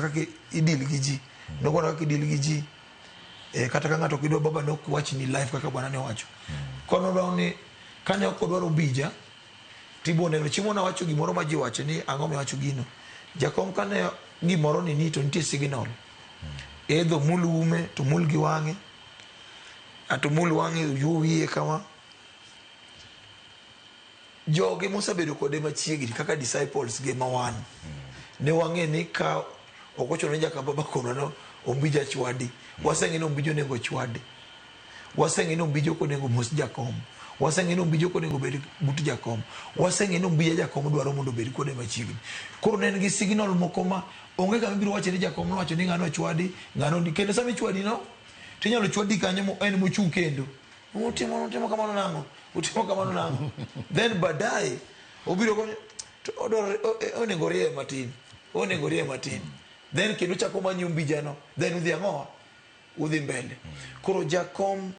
Kaka idil gi ji. Nokona kaka idil gi ji. E, kata ka ng'ato ok idwa baba nok wach ni live kaka bwana ne owacho. Kono dwaro ni kane ok odwar Ombija tibo neno chiemo nawacho gimoro ma ji wacho ni ang'o miwacho gino. Jakom kane gimoro ni ni to nitie signal. Edho mul ume to mul gi wang'e. Ato mul wang'e oyuo wiye kama. Joge mosebedo kode machiegni kaka disciples ge ma wan ne wang'e ni ka ok ochuno ni nyaka baba konwa no Ombija chwadi. Waseng'e ni Ombija onego chwadi. Waseng'e ni Ombija ok onego mos jakom. Waseng'e ni Ombija ok onego bed but jakom. Waseng'e ni Ombija jakom dwaro mondo obed kode machiegni. Koro ne en gi signal moko ma onge kama ibiro wacho ni jakom nowacho ni ng'ano chwadi, ng'ano ni kendo sama ichwadi no tinyalo chwadi kanyo mo en mochung' kendo. Utimo utimo kamano nang'o? Utimo kamano nang'o? Then baadaye obiro konyo to odwaro onego rieye matin. Onego rieye matin. Then kendo chako manyi Ombija no. Then udhi ang'owa? Udhi mbele. Koro jakom.